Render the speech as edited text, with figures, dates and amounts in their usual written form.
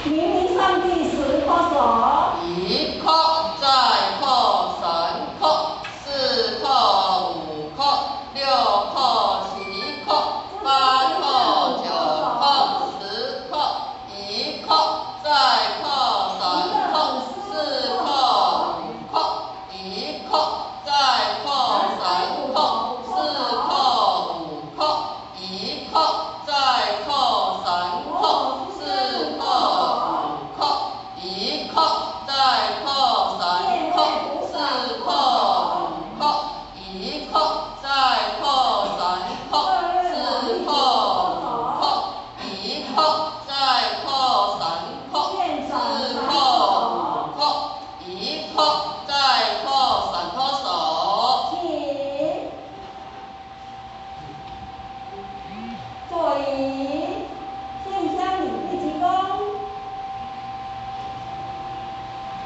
明明上帝十箍數。一箍，再箍，三箍，四箍，五箍，六箍，七箍，八箍，九箍，十箍，一箍，再箍，三箍，四箍，五箍，一箍，再箍，三箍，四箍，五箍，一箍，再箍，三箍，四箍，五箍，一箍，再箍，三箍，四箍，五箍，一箍，再箍，三箍，四箍，五箍，一箍，再箍，三箍，四箍，五箍，一箍，再